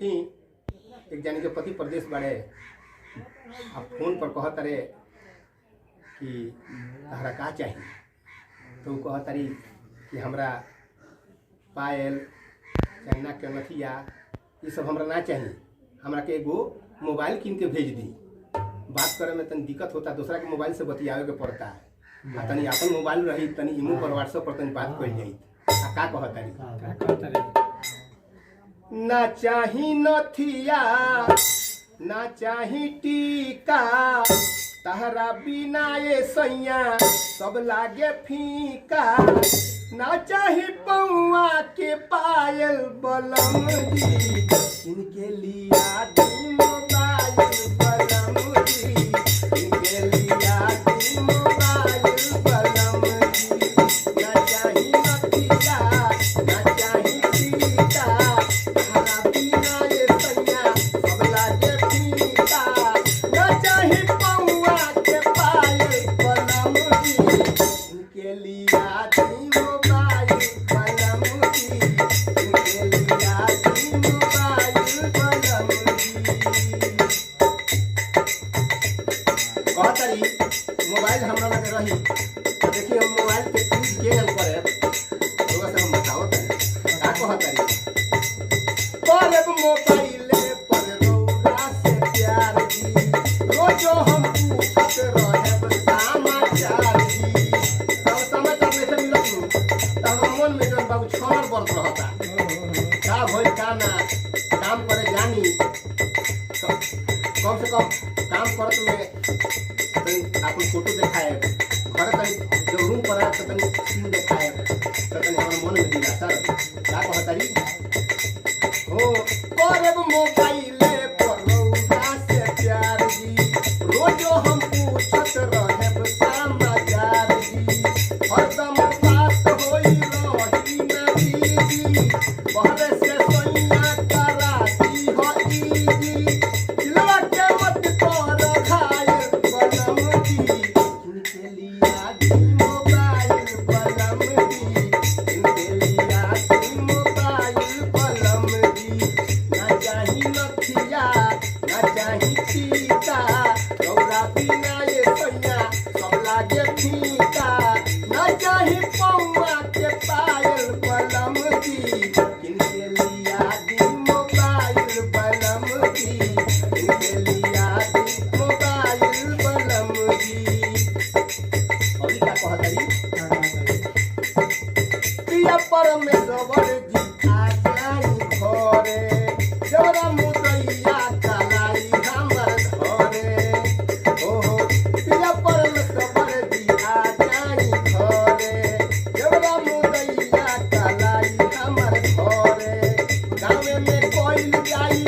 एक जानी के पति परदेश बाड़े आ फोन पर कहत रहे कि तहरा का चाही, तो उ कहत रही कि हमरा पायल चाइना के नथिया ई सब हमरा ना चाही, हमरा के एगो मोबाइल कीन के भेज दी। बात करे में तनी दिक्कत होता, दूसरा के मोबाइल से बतियावे के पड़ता है, आ तनी अपन मोबाइल रही तनी इमो पर व्हाट्सएप पर तनी बात कइल जाई। आ का कहत रही? का कहत रही? ना चाही नथिया ना चाही टीका, तहरा बिना ये सैया सब लागे फीका, ना चाही पौआ के पायल बलम जी, इनके लिया दी मोबाइल बलम जी, इनके लिया दी मोबाइल बलम जी। ना चाही नथिया ना चाही टीका, तहरा बिना ये सैया सब लागे फीका, ना चाही पौआ के पायल बलम जी, इनके लिया दी मोबाइल बलम जी, इनके लिया दी मोबाइल बलम जी। कहतरी मोबाइल हमरा लगे रही तो देखी हम मोबाइल के यूज के हम करे, रउआ से हम बतावत तनी का कहतरी। करब मोबाइले पर रउआ से प्यार जी, रोजो हम पूछत रहब समाचार जी। तब समाचार नहीं मिलत नु त हमरा मन में जौन बाबू छर बरत रहता, का भइल का ना। काम करे जानी तो कम से कम काम करत में तनी अपन फोटो देखाए, घरे तनी जब रूम पर आए तो तनी सीन देखाए, तो तनी हमर मन में दिलासा रही। का कहतारी हो? करब मोबाइले पर रउआ से प्यार जी, रोजो हम पूछत रहब समाचार जी, हरदम बात होई रही ना दीदी, बहरे से सैया कराती हो दीदी, दिलवा के मत कर घायल बलम जी, इनके लिया दी मोबाइल बलम जी, इनके लिया दी मोबाइल बलम जी। ना चाही नथिया ना चाही टीका, रउआ बिना ये सैया सब लागे फीका, ना चाही पौआ के पायल बलम जी, इनके लिया दी मोबाइल बलम जी, इनके लिया दी मोबाइल बलम जी। अभी का कहतरी? का कहत रही? प्रिय परमेश्वर जी आ जाई घरे, जरा मुदैया कलाई हमर घरे। ओहो प्रिय परमेश्वर जी आ जाई घरे, जरा मुदैया कलाई हमर घरे। गाँवे में कइल जाई